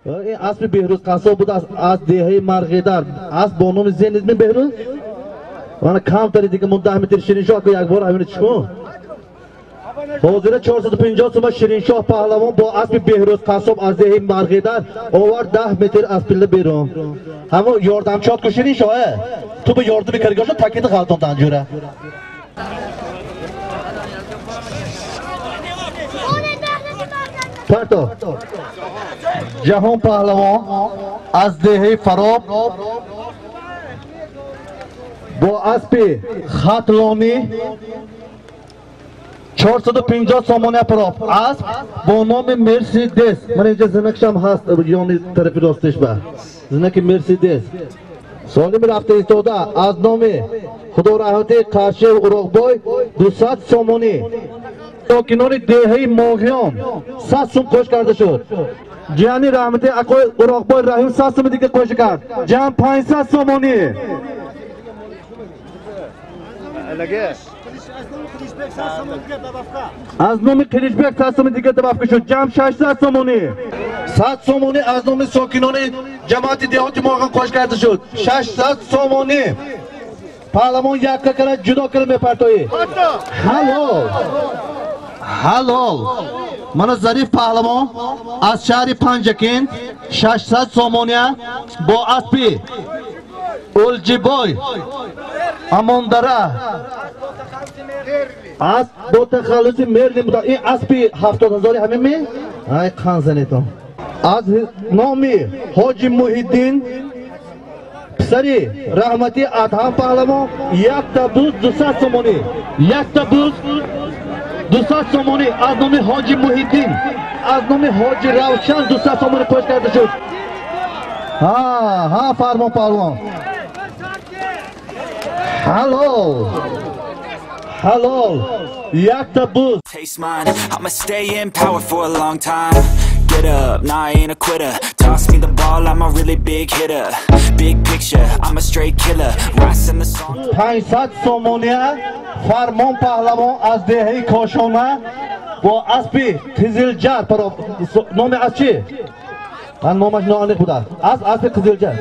Ин аспи Беҳрӯз Қассоб будааст аз деҳаи Марғидар. Асп бо номи Зенит ми Беҳрӯз? Мана камтари дига мон 10 метр Шириншоҳ ку як бор ҳамина чӣ кун? Ҳозира 450 сума Шириншоҳ паҳлавон бо аспи Беҳрӯз Қассоб аз деҳаи Марғидар овард 10 метр аз пилла берун. Ҳамон ёрдамчиёт ку Шириншоҳ, ту ба ёрдами каргоша такиди ғалтондан ҷура. Парто. Ҷаҳон паҳлавон аз деҳаи Фароб бо аспи Хатлонӣ 450 сомония пароб. Асп бо номи Мерседес. Ман инҷа знакшам ҳаст ёни тарафи ростиш ба. Знаки Мерседес. Солими рафта истода аз номи Худо раҳмати Қаршиев Уроқбой 200 сомонӣ. Сокинони деҳаи Моғиён 100 сум қӯш карда шуд. Ҷияни раҳмати акои Уроқбой Раҳим 100 суми дига қӯш кард. Ҷамъ 500 сомонӣ. Аз номи Қиличбек 100 суми дига добавка шуд. Ҷамъ 600 сомонӣ. 100 сомонӣ аз номи сокинони ҷамоати деҳоти Моғиён қӯш карда шуд. 600 сомонӣ. Паҳлавон якка кара ҷудо кара мепартоӣ. Ҳалол. Ҳалол. Мана Зариф паҳлавон аз шаҳри Панҷакент 600 сомония бо аспи Улҷибой Амондара. Асп бо тахаллуси Мерлин буда. Ин аспи 70 ҳазори ҳамин ми? Ай қанзанетон. Аз номи Ҳоҷи Муҳиддин писари раҳмати Адҳам паҳлавон якта буз 200 сомонӣ. Якта буз 200 сомонӣ аз номи Ҳоҷи Муҳиддин, аз номи Ҳоҷи Равшан 200 сомонӣ қӯш карда шуд. Ҳа, ҳа фармон паҳлавон. Ҳалол. Ҳалол. Якта буз. I'ma stay in power for a long time. Get up, nah, I ain't a quitter. Toss me the ball, I'm a really big hitter. Big picture, I'm a straight killer. Rising the song. 500 сомония Фармон паҳлавон аз деҳаи Кошона бо аспи Қизилҷар. Номи асп чи? Ман номаш ноаниқ будааст. Асп аспи Қизилҷар.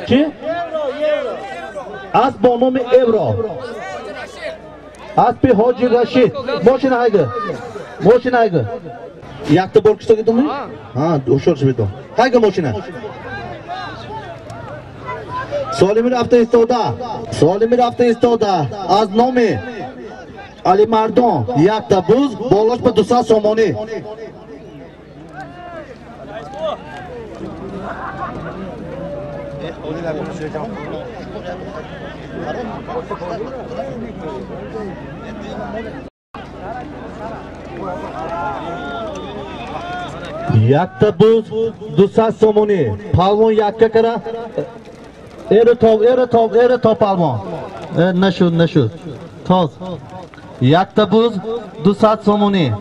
Чи? Асп бо номи Евро. Аспи Ҳоҷи Рашид. Мошина ҳайгы. Мошина ҳайгы. Якта бор кишто гидумми? Ҳа, ҳушёр шаведом. Ҳайгы мошина. Солими рафта истода. Солими рафта истода. Аз номи Алимардон якта буз болош ба 200 сомонӣ. Якта буз 200 сомонӣ. Палвон якка кара. Эра тоб, эра тоб, эра тоб палвон. Нашуд, нашуд. Тоз. Якта буз 200 сомонӣ.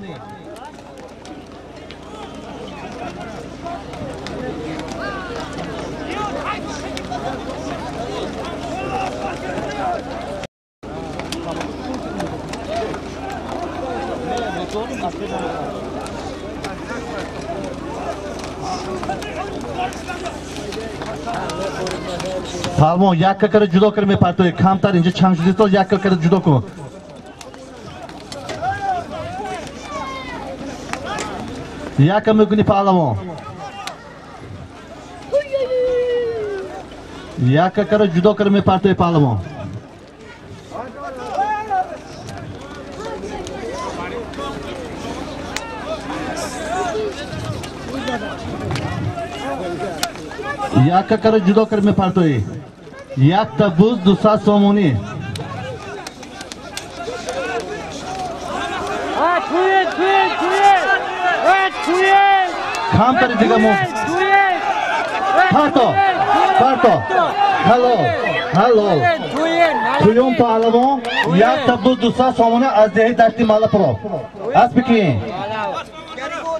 Палвон якка кара ҷудо кара мепартоӣ. Камтар инҷа чанд шудистол якка кара ҷудо кун. Якка мекунӣ паҳлавон. Якка кара ҷудо кара мепартоӣ паҳлавон. Якка кара ҷудо кара мепартоӣ. Якта буз 200 сомонӣ. Камтари дига мо. Парто, парто. Ҳалол, ҳалол. Туюм паҳлавон якта буз 200 сомонӣ аз деҳаи Дашти Маллапров. Аспи ки?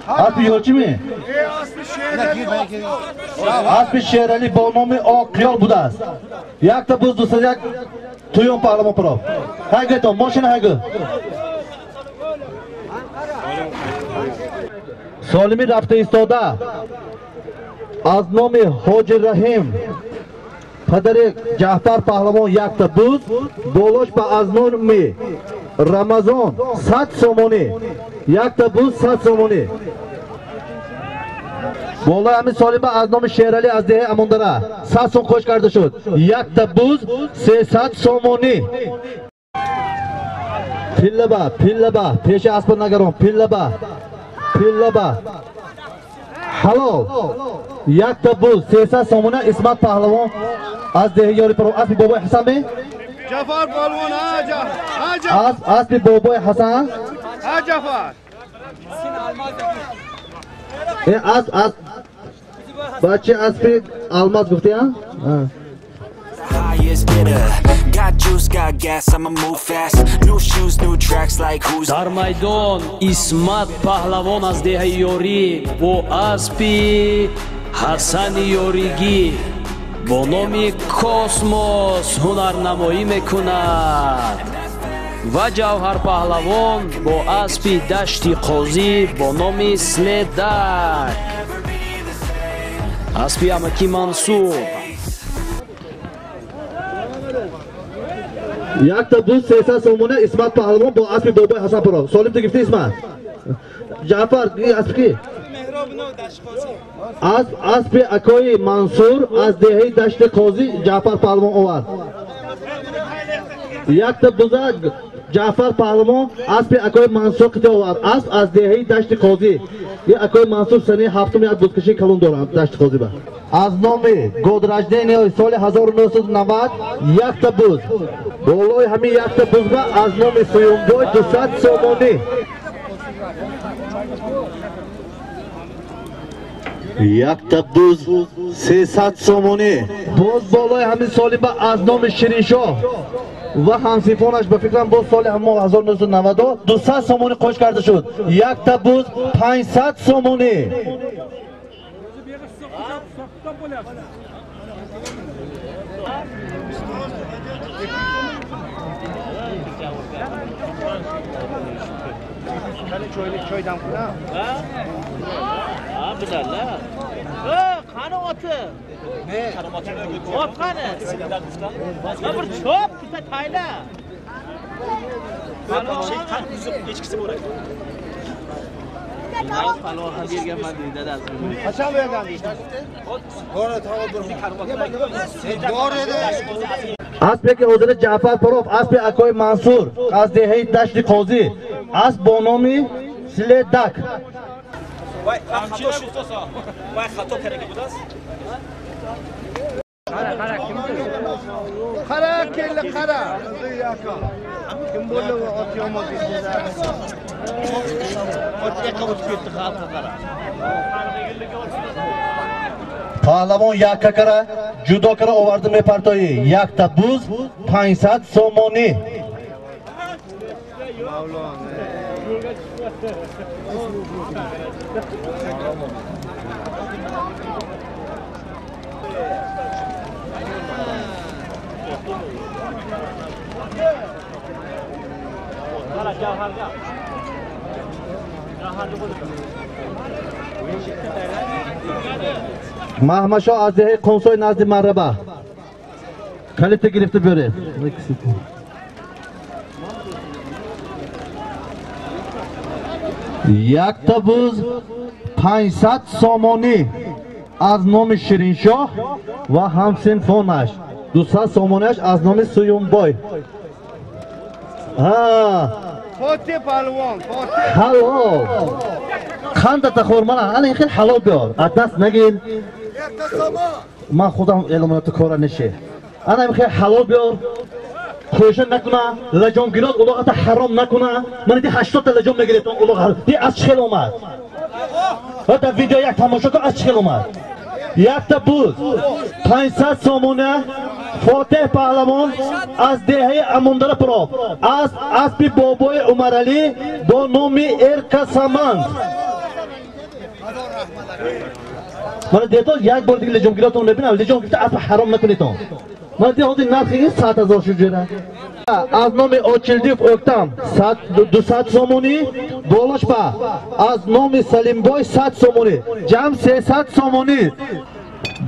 Аспи ёлчими? Аспи Шералӣ бо номи Оқиёл будааст. Якта буз 201 туюм паҳлавон пров. Ҳайгето, мошина ҳайгу. Солими рафта истода. Аз номи Ҳоҷи Раҳим падари Ҷаъфар паҳлавон якта буз, болош ба аз номи Рамазон 100 сомонӣ, якта буз 100 сомонӣ. Болои ҳамин солиба аз номи Шералӣ аз деҳаи Амондара 100 сом қӯш карда шуд, якта буз 300 сомонӣ. Пиллаба, пиллаба, пеши аспа нагарон, пиллаба, пиллаба. Ҳалол, якта буз 300 сомона Исмат паҳлавон аз деҳаи Ёри Паров. Аспи бобои Ҳасан ме? Ҷафар паҳлавон, аспи бобои Ҳасан? Ҷафар. Асп, асп. Бача аспи алмаз гуфти, а? Дар майдон Исмат паҳлавон аз деҳаи Ёрӣ бо аспи Ҳасани Ёригӣ бо номи Космос ҳунарнамоӣ мекунад ва Ҷавҳар паҳлавон бо аспи Дашти Қозӣ бо номи Следак, аспи амаки Мансур. Якта буз 300 сомона Исмат паҳлавон бо аспи бобои Ҳасан Паров. Солим ту гифти Исмат? Ҷаъфар, аспи ки? Аспи акои Мансур аз деҳаи Дашти Қозӣ Ҷаъфар паҳлавон овард. Якта буза Ҷаъфар паҳлавон аспи акои Мансур қити овард. Асп аз деҳаи Дашти Қозӣ. Акои Мансур санаи ҳафтум як бузкашии калон дорад Дашти Қозӣ ба. Аз номи годрождения соли 1990 якта буз. Болои ҳамин якта бузба аз номи Суюмбой 200 сомонӣ. Якта буз 300 сомонӣ. Боз болои ҳамин солиба аз номи Шириншоҳ ва ҳамсифонаш ба фикрам боз соли 1992 200 сомонӣ қош карда шуд. Якта буз 500 сомонӣ. Qani oti? Ot qani? Bir chop, bitta tayla. Qachon bergan? Аспе ки ҳозира Ҷаъфар Паров, аспи акои Мансур аз деҳаи Дашти Қозӣ, асп бо номи Следак. Qara kelli qara. Kim bo'ldi ot yomon deydi. Ot yoqqa o'tib ketdi, xalqqa qara. Паҳлавон якка кара, ҷудо кара оварда мепартоӣ. Якта буз 500 сомонӣ. Маҳмадшоҳ аз деҳаи Қумсой назди Марраба калита гирифта биёред. Якта буз 500 сомонӣ аз номи Шириншоҳ ва ҳамсинфонаш, 200 сомониаш аз номи Суюмбой. Фотиҳ паҳлавон, Фотиҳ. Ҳалол. Қандата хӯр мана, ана ин хел ҳалол биёр. Аз даст нагир. Ман худам эъломиёти кора неше. Ана ин хел ҳалол биёр. Хӯша накуна, лаҷом гирод, улоғата ҳаром накуна. Ман ди 80 та лаҷом мегиред, улоғ ди аз чӣ хел омад? Дар видео як тамошо кун, аз чӣ хел омад? Якта буз 500 сомона Фотиҳ паҳлавон аз деҳаи Амондара Паров, аз аспи бобои Умаралӣ бо номи Эрка Саманд. Мана дето як бор дига лежом гиратон мебинам, лежом гирифта асп ҳаром накунедон. Мана де ҳозир нархи ин 100 000 шуд ҷӯра. Аз номи Очилдиев Өктам 200 сомонӣ, болошба аз номи Салимбой 100 сомонӣ, ҷамъ 300 сомонӣ.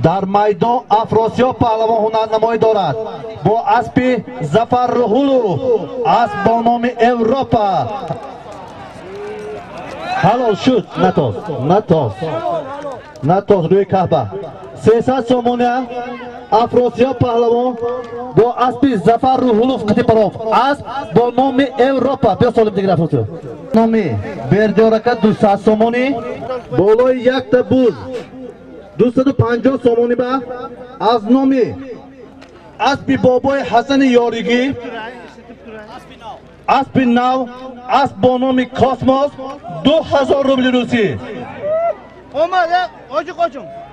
Дар майдон Афросиёб паҳлавон ҳунарнамоӣ дорад бо аспи Зафар Руҳулов, асп бо номи Европа. Ҳалол шуд, натоз, натоз, натоз рӯи каҳба. 300 сомония Афросиёб паҳлавон бо аспи Зафар Руҳулов Қатипаров, асп бо номи Европа. Биё солим дигар Афросиёб. Номи Бердиёрака 200 сомонӣ, болои якта буз 250 сомонӣ ба аз номи аспи бобои Ҳасани Ёригӣ, аспи нав, асп бо номи Космос 2000 рубли русӣ.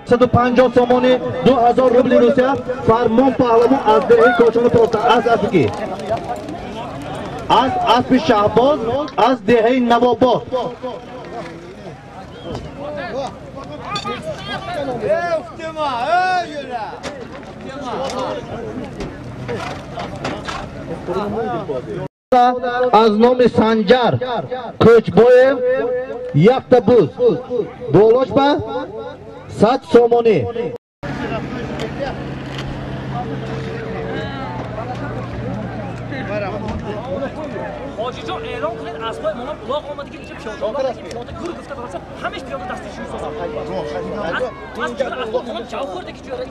150 сомонӣ, 2000 рубли русия. Фармон паҳлавон аз деҳаи Кошони Проста аз аспи ки? Аз аспи Шаҳбоз аз деҳаи Навобод. Аз номи Санҷар Кӯчбоев якта буз, болошба 100 сомонӣ. Ҳоҷиҷон, эълон кунед, аспои монам улоқ омада, ки инҷа пиёда пиёда гур гуфта бараса, ҳамеш пиёда дасти шумо созам. Аз ҷӯра аспо монам ҷав хӯрда ки ҷӯра.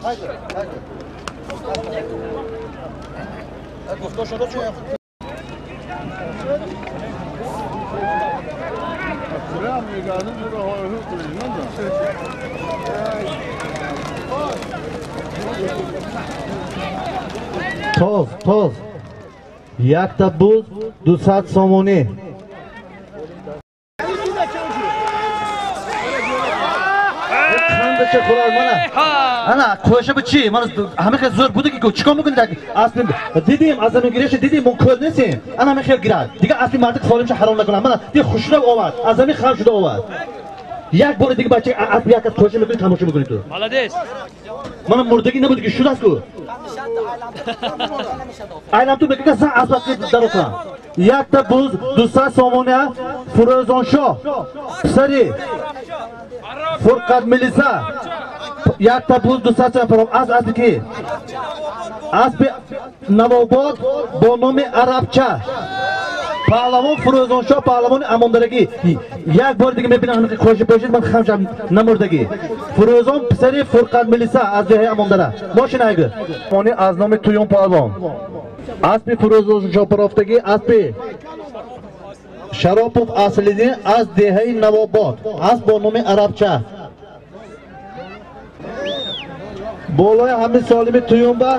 Тоз, тоз. Якта буз 200 сомонӣ. Қандача хӯрад мана. Ана қӯша бу чӣ? Мана ҳама хел зӯр буд ки чикор мекунед? Аспи дидим, аз замин гиреш дидим, мо кӯр нестем. Ана ҳама хел гирад. Дигар аспи мардик солимша ҳаром накунад. Мана ди хушрав овард, аз замин хам шуда овард. Як бори дига бача асп як аз қӯша мекунӣ, тамошо мекунӣ ту. Молодец. Мана мурдагӣ набуд ки шудааст ку. Айлам ту мекунӣ сан асп дарока. Якта буз 200 сомония Фурӯзоншоҳ писари Фурқат Милиса, якта буз 200 сомон паром аз аспи ки? Аспи Навобод бо номи Арабча. Паҳлавон Фурӯзоншоҳ паҳлавони Амондарагӣ. Як бори дига мебинам ҳамин қоши пошид, ман хамшам намурдагӣ. Фурӯзон писари Фурқат Милиса аз деҳаи Амондара. Мошина айгӯ. Они аз номи Туюн паҳлавон. Аспи Фурӯзоншоҳ парофтагӣ аспи Шаропов Аслидин аз деҳаи Навобод. Асп бо номи Арабча. Болои ҳамин солими Туюнба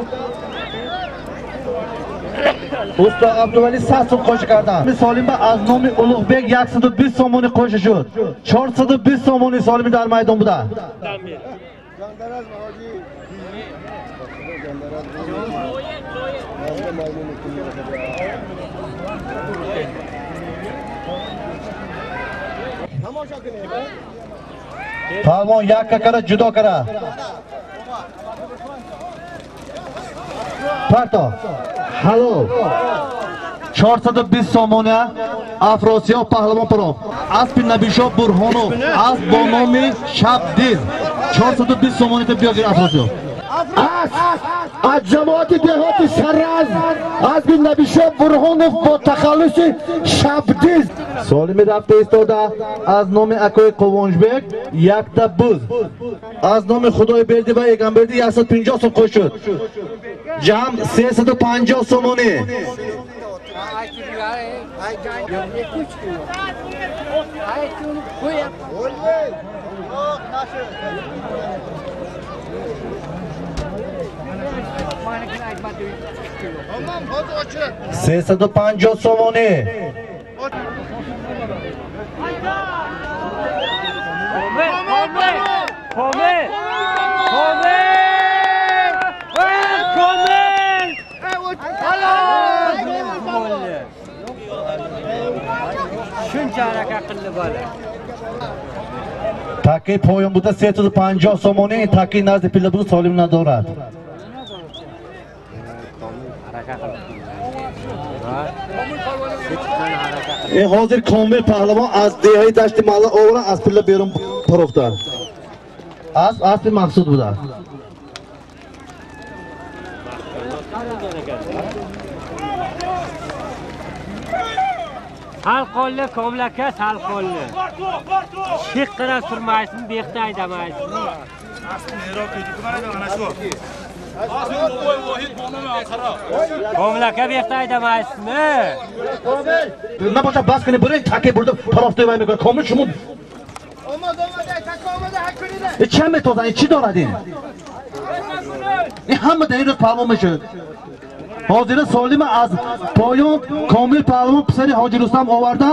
Усто Абдували 100 сом қоша карданд. Солимба аз номи Улуғбек 120 сомонӣ қоша шуд. 420 сомонӣ солими дар майдон буда. Паҳлавон якка кара ҷудо кара. Парто. Ҳалол. 420 сомония Афросиёб паҳлавон паром. Аспи Набишоҳ Бурҳонов, асп бо номи Шабдиз. 420 сомони та биё гир Афросиёб. Аз ҷамоати деҳоти Сараз аспи Набишоҳ Бурҳонов бо тахаллуси Шабдиз. Солими рафта истода аз номи акои Қувонҷбек якта буз. Аз номи Худойбердӣ ва Эгамбердӣ 150 сом қош шуд. Ҷамъ 350 сомонӣ. 350 сомонӣ. Комел! Комел! Комел! Shuncha harakat qildi bola. Таки поён буда 350 сомонӣ, таки назди пилла буда солим надорад. Ин ҳозир Комил паҳлавон аз деҳаи дашти маҳалла оваран аз пилла берун парофтанд. Асп аспи мақсуд будааст. Sal qo'lli Komil aka, sal qo'lli. Shiqqina surmaysizmi, bu yoqda haydamaysizmi? Komil aka, bu yoqda haydamaysizmi? Набоша бас кунед, буред таке бурда парофта вай мекунад. Комил шумо чӣ метозан? Чӣ дорад ин? Ин ҳама дар ин рӯз паҳлавон мешуд. Ҳозира солима аз поён Комил паҳлавон писари Ҳоҷи Рустам оварда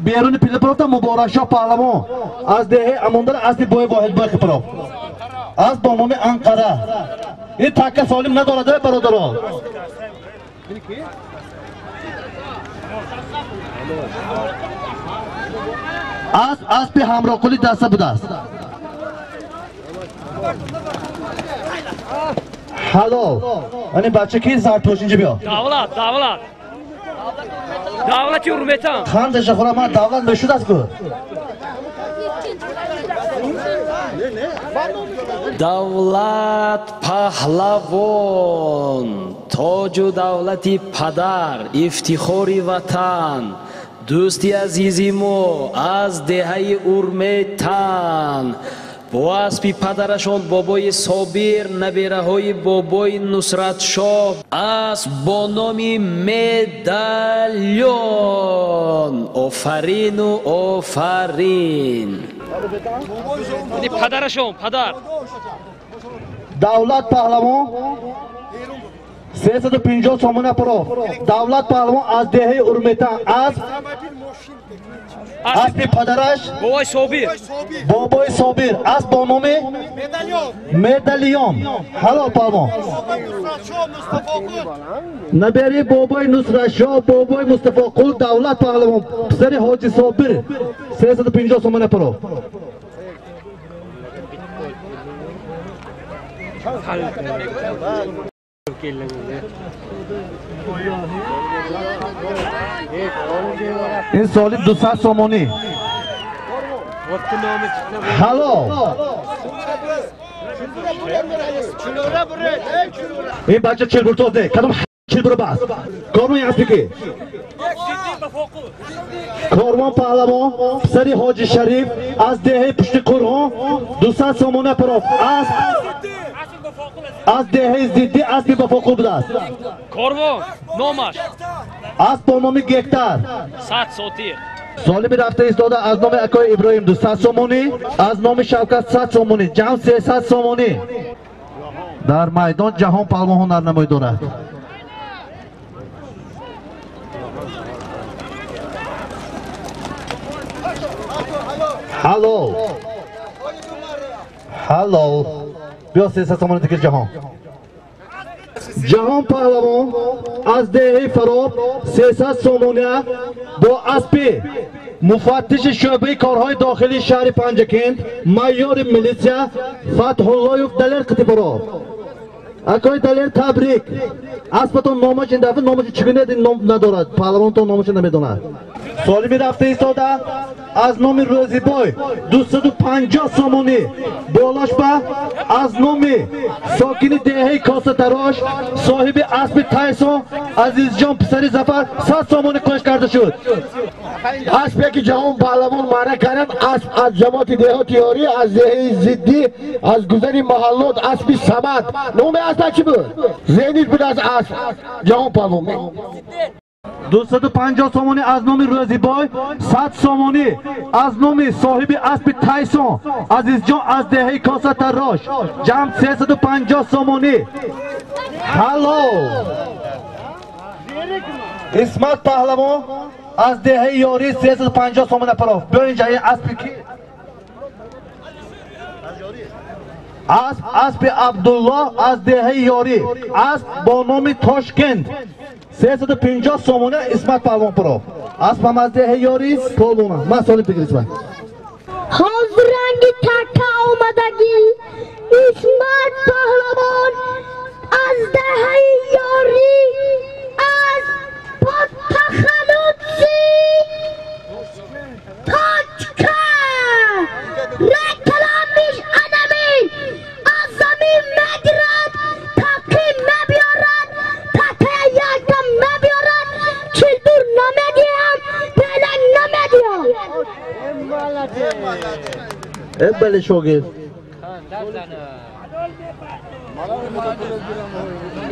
беруни пилла парофта. Муборакшоҳ паҳлавон аз деҳаи Амондар аспи бои Воҳидбой парофт. Асп бо номи Анқара. Ин така солим надорад, бародарон. Асп аспи ҳамроҳқули даста будааст. Ҳалол. Ани бача ки зарпӯш инҷа биё. Давлат, давлат. Давлати Урметан. Хандаша хӯра ман давлат мешудааст ку. Давлат паҳлавон, тоҷу давлати падар, ифтихори ватан, дӯсти азизи мо аз деҳаи Урметан. Бо аспи падарашон бобои Собир, набераҳои бобои Нусратшоҳ, асп бо номи Медалён. Офарину офарин. Падарашон, падар. Давлат паҳлавон 350 сомона парофт. Давлат паҳлавон аз деҳаи Урметан, асп аспи падараш бобои Собир, бобои Собир, асп бо номи Медалён. Ҳалол паҳлавон. Набери бобои Нусратшоҳ, бобои Мустафоқул, Давлат паҳлавон, писари Ҳоҷи Собир, 350 сомона парофт. Ин соли 200 сомонӣ. Ҳалол. Ин бача чилбуртоз не, кадом чилбур баст? Корвон аспи ки? Корвон паҳлавон, писари Ҳоҷи Шариф аз деҳаи Пушти Қурғон 200 сомона парофт. Асп аз деҳаи Зиддӣ, аспи Бафоқул будааст. Корвон номаш асп бо номи Гектар. 100 сотиқ. Солими рафта истода аз номи акои Иброҳим 200 сомонӣ, аз номи Шавкат 100 сомонӣ, ҷамъ 300 сомонӣ. Дар майдон Ҷаҳон паҳлавон ҳунарнамоӣ дорад. Ҳалол. Ҳалол. Биё 300 сомонӣ дигар Ҷаҳон. Ҷаҳон паҳлавон аз деҳаи Фароб 300 сомона бо аспи муфаттиши шӯъбаи корҳои дохилии шаҳри Панҷакент, майори милитсия Фатҳуллоев Далер Қитиборов. Акои Далер, табрик. Аспатон номаш ин дафъа номаш чӣ гуна ном надорад, паҳлавонтон номашро намедонад. Солими рафта истода аз номи Рӯзибой 250 сомонӣ, болош ба аз номи сокини деҳаи Косатарош, соҳиби аспи Тайсон Азизҷон писари Зафар 100 сомонӣ қӯш карда шуд. Аспе ки Ҷаҳон паҳлавон маъна кард, асп аз ҷамоати деҳоти Ёрӣ, аз деҳаи Зиддӣ, аз гузари маҳаллот, аспи Самад. Номи аспа чӣ буд? Зенит буд аз асп Ҷаҳон паҳлавон. 250 сомонӣ аз номи Рӯзибой, 100 сомонӣ аз номи соҳиби аспи Тайсон Азизҷон аз деҳаи Косатарош, ҷамъ 350 сомонӣ. Ҳалол. Исмат паҳлавон аз деҳаи Ёрӣ 350 сомона парофт. Биё инҷа, ин аспи ки? Асп аспи Абдуллоҳ аз деҳаи Ёрӣ, асп бо номи Тошкент 350 сомона Исмат паҳлавон парофт. Асп ҳам аз деҳаи Ёрӣ, полвона. Ман солим бигир Исмат. Ҳозир ранги так омадагӣ Исмат паҳлавон аз даҳаи ёрӣ аз тахаллуси Точка рекламиш анамин аз замин мегирад, тақим мебиёрад, такая якдам мебиёрад, чилдур намедиҳам, пелак намедиҳам. Бале шогирд.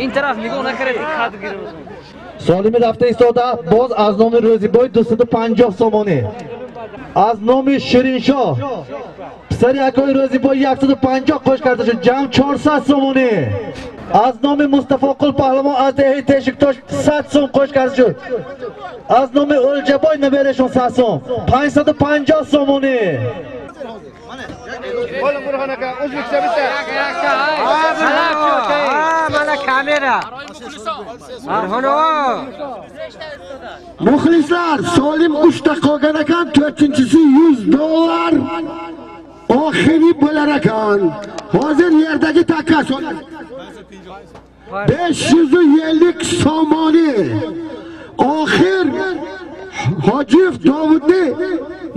Ин тараф нигоҳ накард, кадр гирифт. Солими рафта истода боз аз номи Рӯзибой 250 сомонӣ, аз номи Шириншоҳ писари акои Рӯзибой 150 қош карда шуд, ҷамъ 400 сомонӣ. Аз номи Мустафоқул паҳлавон аз деҳаи Тешиктош 100 сом қош карда шуд. Аз номи Ӯлҷабой наберешон 100 сом, 550 сомонӣ. Muxlislar, Solim 3 ta qolgan ekan, 4-inchisi $100 oxiri bo'lar ekan. Hozir yerdagi takka 550 somoni. Oxir Hojiyev Dovudni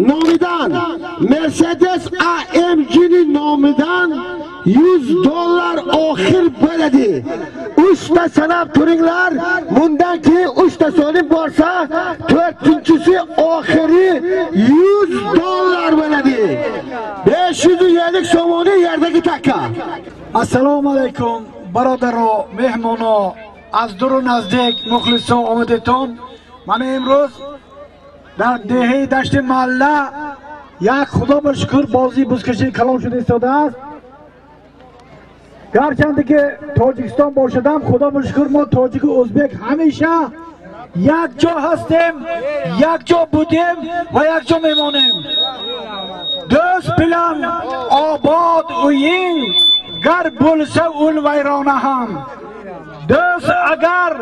nomidan Mercedes AMG'ning nomidan $100 oxir bo'ladi. 3 ta sanab turinglar, bundan keyin 3 ta solim borsa, 4-inchisi oxiri $100 bo'ladi. 550 somoni yerdagi takka. Assalomu alaykum barodaro, mehmono, аз дуру наздик мухлисон омадетон. Мана имрӯз дар деҳаи Дашти Маҳалла як худо ба шукр бозии бузкашии калон шуда истодааст. Гарчанде ки Тоҷикистон бошадам, худо ба шукр мо тоҷику ӯзбек ҳамеша якҷо ҳастем, якҷо будем ва якҷо мемонем. Дӯст билан обод уйин, гар bo'lsa ul vayrona ham. Дӯст агар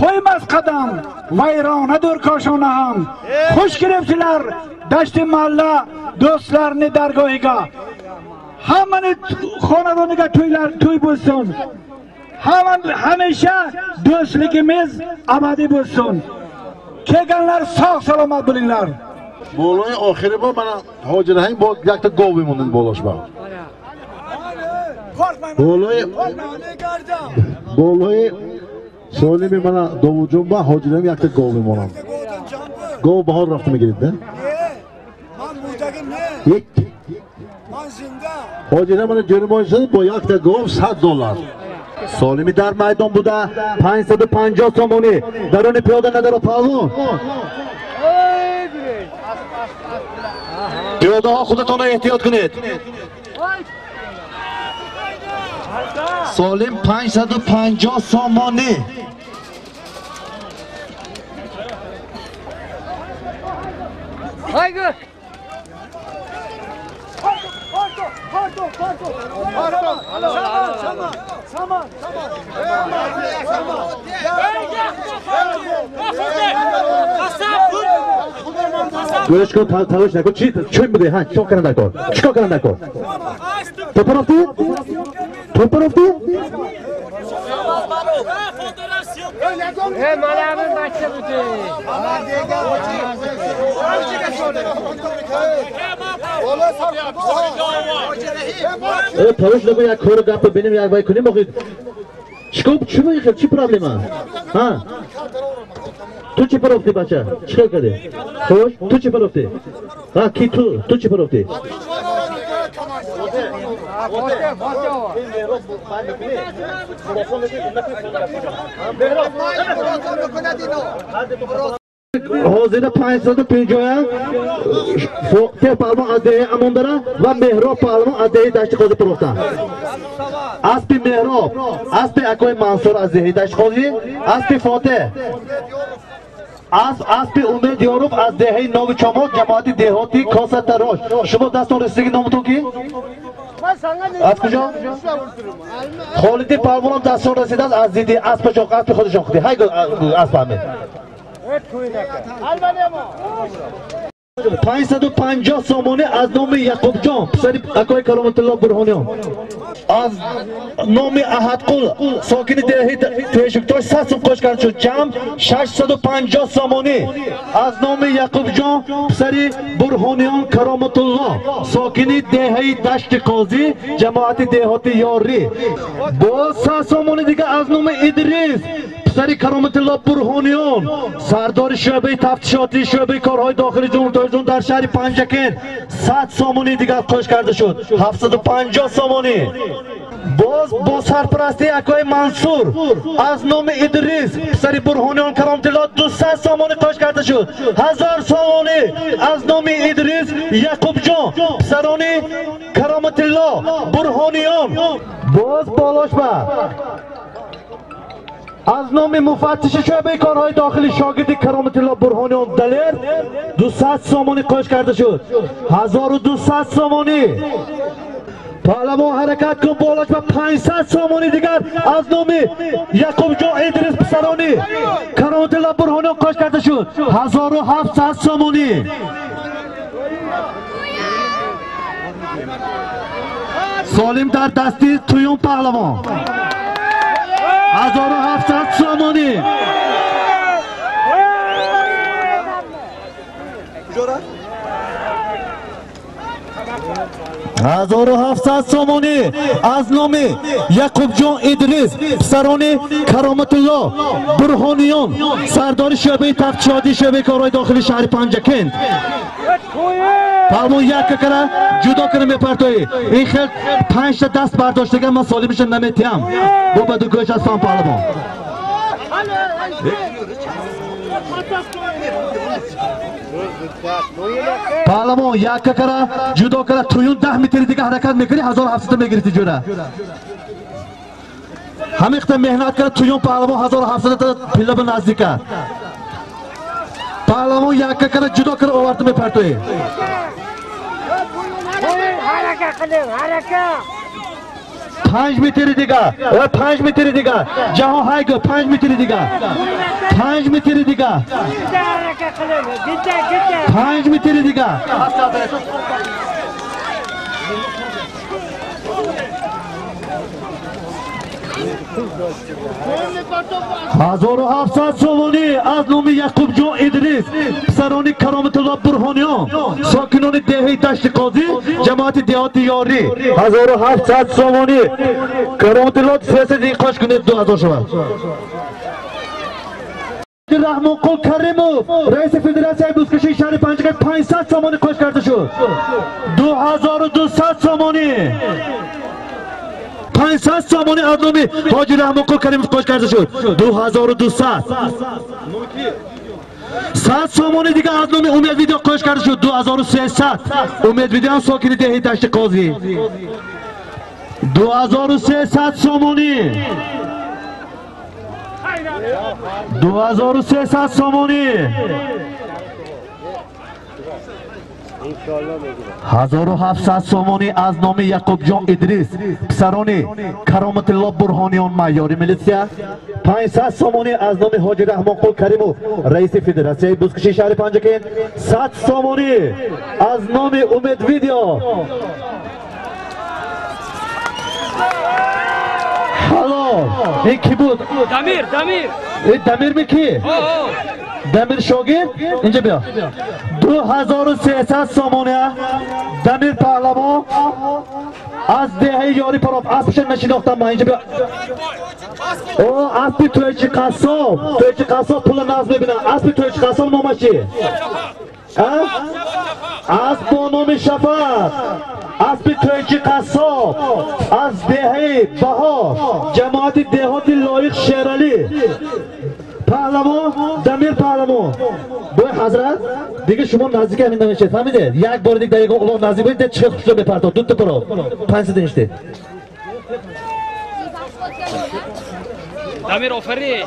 qo'ymas qadam, vayronadir koshona ham. Xush kelibsizlar Dashti Mahalla do'stlarni dargohiga. Hammani xonadoniga to'ylar to'y bo'lsin. Hamisha do'stligimiz abadiy bo'lsin. Kelganlar sog' salomat bo'linglar. Болои охири бо мана Ҳоҷи Раҳим бо якта гов мемонад болош ба. Болои солими мана Довудҷон ба Ҳоҷи Раҳим якта гов мемонад. Гов баҳор рафта мегирид, да? Ҳоҷи Раҳим мана ҷурмон шуд бо якта гов $100. Солими дар майдон буда 550 сомонӣ. Даруни пиёда надорад паҳлавон. Пиёдаҳо худатонро эҳтиёт кунед. Солим 550 сомонӣ. Гӯш кун, талош накун. Чӣ чун буде? Ҳа, чикор кардан даркор? Чикор кардан даркор? Топа рафтӣ? Топа рафтӣ? Талош накун, як кору гапа бинем, як вай кунем охир. Чикор, чӣ мехел? Чӣ проблема? Ҳа? Ту чӣ парофтӣ бача? Чӣ кор кардӣ? Хуш, ту чӣ парофтӣ? Ҳа, ки ту? Ту чӣ парофтӣ? Ҳозира 550 Фотеҳ паҳлавон аз деҳаи Амондара ва Меҳроб паҳлавон аз деҳаи Дашти Қозӣ парохтанд. Аспи Меҳроб, аспи акои Мансур аз деҳаи Дашти Қозӣ, аспи Фотеҳ, аспи Умед Ёров аз деҳаи Нови Чомоқ, ҷамоати деҳоти Косатарош. Шумо дастон расидагӣ номатон ки? Аз куҷо? Холиди паҳлавонам дастон расидааст аз диди аспашон, аспи худашон худи. Ҳай аспами. 550 сомонӣ аз номи Яқубҷон, писари акои Кароматулло Бурҳониён. Аз номи Аҳадқул, сокини деҳаи Тешиктош 100 сум қош карда шуд. Ҷамъ 650 сомонӣ аз номи Яқубҷон, писари Бурҳониён Кароматулло, сокини деҳаи Дашти Қозӣ, ҷамоати деҳоти Ёрӣ. Боз 100 сомонӣ дига аз номи Идрис, писари Кароматулло Бурҳониён, сардори шӯъбаи тафтишотии шӯъбаи корҳои дохили ҷумҳурии Тоҷикистон дар шаҳри Панҷакент 100 сомонӣ дигар қош карда шуд. 750 сомонӣ. Боз бо сарпарастии акои Мансур аз номи Идрис, писари Бурҳониён Кароматулло 200 сомонӣ қош карда шуд. 1000 сомонӣ аз номи Идрис Яқубҷон, писарони Кароматулло Бурҳониён. Боз болош ба аз номи муфаттиши шӯъбаи корҳои дохилӣ шогирди Кароматулло Бурҳониён Далер 200 сомонӣ қош карда шуд. 1200 сомонӣ. Паҳлавон ҳаракат кун, болош ба 500 сомонӣ дигар аз номи Яқубҷон Идрис, писарони Кароматулло Бурҳониён қош карда шуд. 1700 сомонӣ. Солим дар дасти туюм паҳлавон. 1700 сомонӣ. 1700 сомонӣ аз номи Яқубҷон Идрис, писарони Кароматулло Бурҳониён, сардори шӯъбаи тафтишотии шӯъбаи корҳои дохили шаҳри Панҷакент. Паҳлавон як кара ҷудо кара мепартоӣ. Ин хел 5та даст бардоштага ман солимиша наметиҳам. Бо ба ду гӯш ҳастам паҳлавон. Паҳлавон як кара ҷудо кара туюн 10 метри дига ҳаракат мекунӣ, 1700 мегирифти ҷура. Ҳамиқта меҳнат кара туюн паҳлавон 1700 пилла ба наздика. Паҳлавон як кара ҷудо кара оварда мепартоӣ. Ҳаракат қилин, ҳаракат. 5 метри дига, 5 метри дига. Ҷаҳон ҳайго 5 метри дига. 5 метри дига. 5 метри дига. 1700 сомонӣ аз номи Яқубҷон Идрис, писарони Кароматулло Бурҳониён, сокинони деҳаи Дашти Қозӣ, ҷамоати деҳоти Ёрӣ. 1700 сомонӣ. Кароматулло 300 қош кунед 2000 шавад. Раҳмонқул Каримов, раиси федератсияи бузкашии шаҳри Панҷакент 500 сомонӣ қош карда шуд. 2200 сомонӣ. 500 сомонӣ аз номи ҳоҷи Раҳмонқул Каримов қош карда шуд. 2200. 100 сомонӣ дига аз номи Умед Видео қош карда шуд. 2300. Умед Видео ҳам сокини деҳаи Дашти Қозӣ. 2300 сомонӣ. 2300 сомонӣ. 1700 сомонӣ аз номи Яқубҷон Идрис, писарони Кароматулло Бурҳониён, майори милитсия. 500 сомонӣ аз номи ҳоҷи Раҳмонқул Каримов, раиси федератсияи бузкашии шаҳри Панҷакент. 100 сомонӣ аз номи Умед Видео. Ҳалол. Ин ки буд? Дамир, Дамир. Ин Дамир ми ки? Дамир шогирд? Инҷа биё. 2300 сомонӣ Дамир паҳлавон аз деҳаи Ёри Пароб. Аспша нашинохтам ман. Инҷа биё. О, аспи Тӯйчи Қассоб. Тӯйчи Қассоб пула наз мебинам. Аспи Тӯйчи Қассоб номаш чи? Асп бо номи Шафақ. Аспи Тӯйчи Қассоб аз деҳаи Баҳор, ҷамоати деҳоти Лоиқ Шералӣ. Паҳлавон Дамир паҳлавон. Бой ҳазрат, дига шумо наздик ҳамин намешед, фаҳмидед? Як бори диг дар ягон улоқ наздик будед, чиқад хушро мепартод. Дута пароб. 500 инштед. Дамир офарин.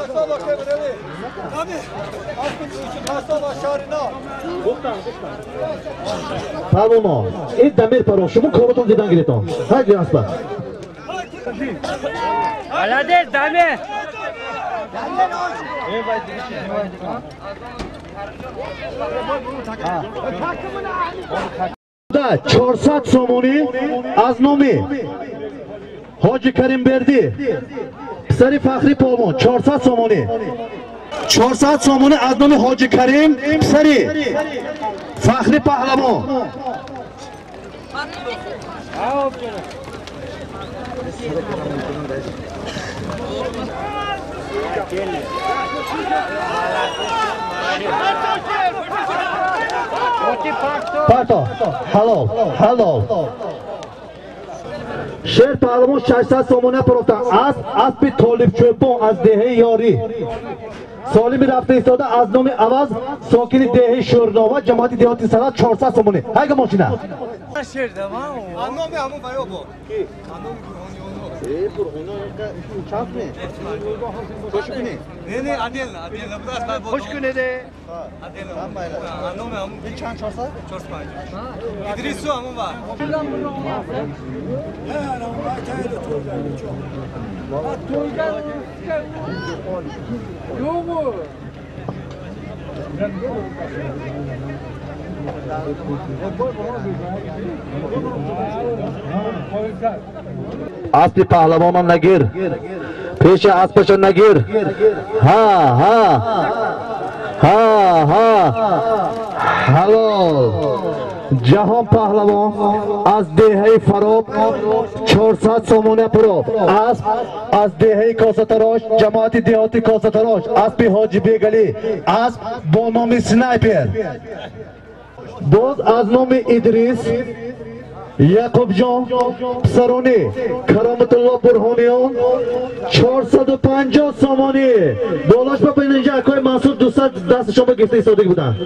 Паҳлавоно, ин Дамир пароб, шумо коротон дидан гиритон. Ҳай гир аспа. Молодец, Дамир. Да, 400 сомонӣ аз номи Ҳоҷи Каримбердӣ, писари Фахри Полвон, 400 сомонӣ. 400 сомонӣ аз номи Ҳоҷи Карим, писари Фахри Паҳлавон. Парто, ҳалол, ҳалол. Шер Паҳлавон 600 сомона парофта. Асп, аспи Толибчӯпон аз деҳаи Ёрӣ. Солими рафта истода аз номи Аваз, сокини деҳаи Шӯрнова, ҷамоати деҳоти Санат, 400 сомонӣ. Ҳайга мошина. Аспи паҳлавонон нагир, пеши аспашо нагир. Ҳа, ҳа, ҳа, ҳа, ҳалол. Ҷаҳон Паҳлавон аз деҳаи Фароб 400 сомона пароб. Асп аз деҳаи Косатарош, ҷамоати деҳоти Косатарош, аспи Ҳоҷи Бегалӣ, асп бо номи Снайпер. Боз аз номи Идрис Яқубҷон, писарони Кароматулло Бурҳониён, 450 сомонӣ. Болош ба инҷа акои Мансур 200 дасти шумо гирифта истода буданд.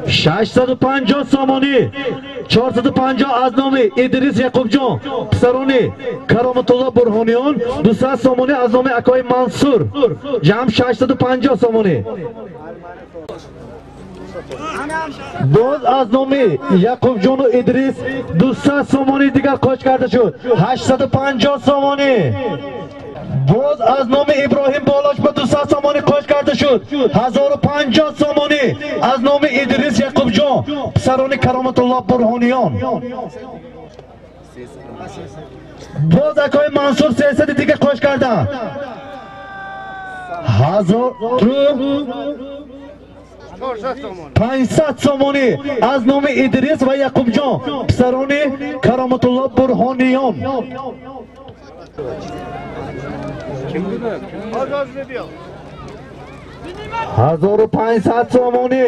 650 сомонӣ, 450 аз номи Идрис Яқубҷон, писарони Кароматулло Бурҳониён, 200 сомонӣ аз номи акои Мансур, ҷамъ 650 сомонӣ. Боз аз номи Яқубҷону Идрис 200 сомонӣ дигар кош карда шуд, 850 сомонӣ. Боз аз номи Иброҳим Болош ба 200 сомонӣ кош карда шуд, 1050 сомонӣ аз номи Идрис Яқубҷон, писарони Кароматулло Бурҳониён. Боз акои Мансур 300 дигар кош карданд, 1500 сомонӣ аз номи Идрис ва Яқубҷон, писарони Кароматулло Бурҳониён. 1500 сомонӣ.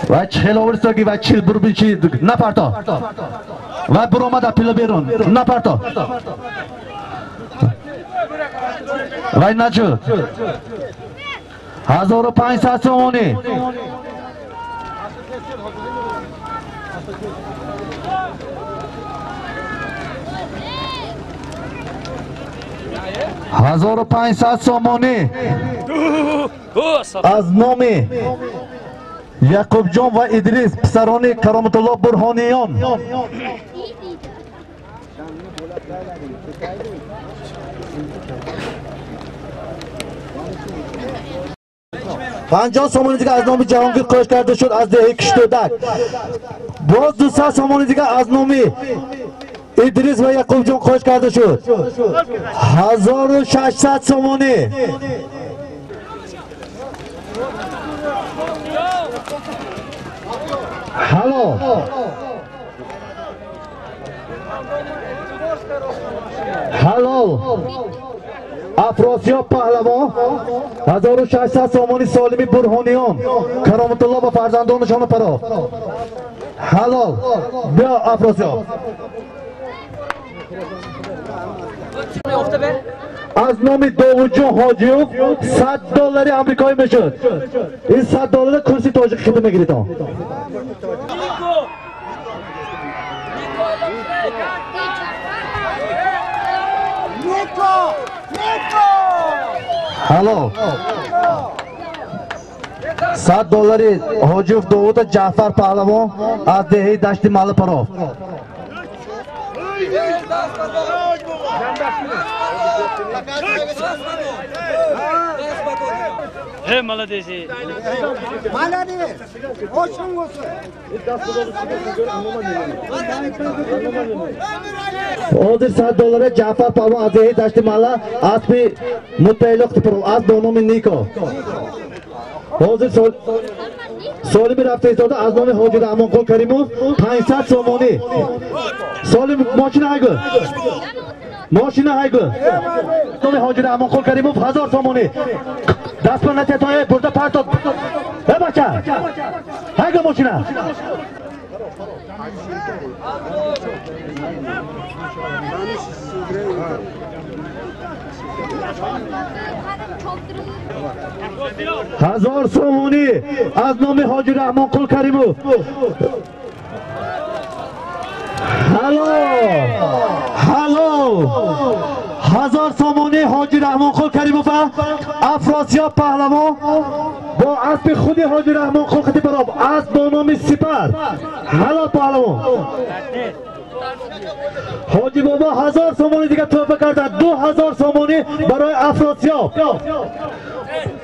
Ва чил оварсоги ва чил бурбичи напарто. Ва буромада пила берун напарто. Вай начуд. 1500 сомонӣ. 1500 сомонӣ аз номи Яқубҷон ва Идрис, писарони Кароматулло Бурҳониён. 50 сомонӣ дигар аз номи Ҷаҳонгир кош карда шуд аз деҳаи Киштӯдак. Боз 200 сомонӣ дигар аз номи Идрис ва Яқубҷон кош карда шуд, 1600 сомонӣ. Ҳалол. Ҳалол. Афросиёб Паҳлавон 1600 сомонӣ Солими Бурҳониён, Кароматулло ва фарзандонашон парофт. Ҳалол. Биё Афросиёб. Аз номи Довудҷон Ҳоҷиев 100 доллари амрикоӣ мешуд. Ин 100 доллара курси тоҷикӣ хидмат мегирид. Ҳалол. 100 доллари Ҳоҷиев Довуда Ҷаъфар Паҳлавон аз деҳаи Дашти Маллапаров. He молодец. Молодец. Очень olsun. Hozir 100 dollara Ja'far polvon az dehi Dashti Malla asbi mutayliq tipirov asb бо номи Нико. Ҳозир Солими рафтаистода аз номи Ҳоҷи Раҳмонқул Каримов 500 сомонӣ. Солим мошина ҳайгӯ. Мошина ҳайгӯ. Номи Ҳоҷи Раҳмонқул Каримов 1000 сомонӣ. Даст ба натиятои бурда партод. Э бача. Ҳайгӯ мошина. Ҳазор сомонӣ аз номи Ҳоҷи Раҳмонқул Каримов. Ҳало, ҳало, 1000 сомонӣ Ҳоҷи Раҳмонқул Каримов Афросиёб паҳлавон бо аспи худи Ҳоҷи Раҳмонқул Хатибаров, асп бо номи Сипар. Ҳало паҳлавон. Ҳоҷи бобо 1000 сомонӣ дига туҳфа карданд. 2000 сомонӣ барои Афросиёб.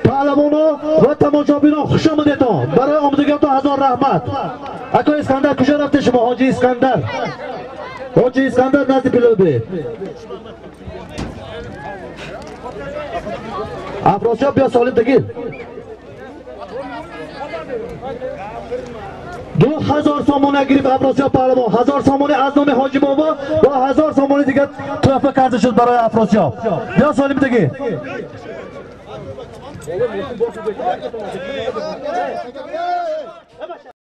Паҳлавоно ва тамошобинон хуш омадетон. Барои омадагиятон 1000 раҳмат. Ако Искандар куҷо рафте шумо? Ҳоҷи Искандар. Ҳоҷи Искандар назди пилот буд. Афросиёб биё солим дагир. 2000 сомона гирифт Афросиёб паҳлавон. 1000 сомонӣ аз номи Ҳоҷи бобо ва 1000 сомонӣ дигар туҳфа карда шуд барои Афросиёб. Биё солим дагир.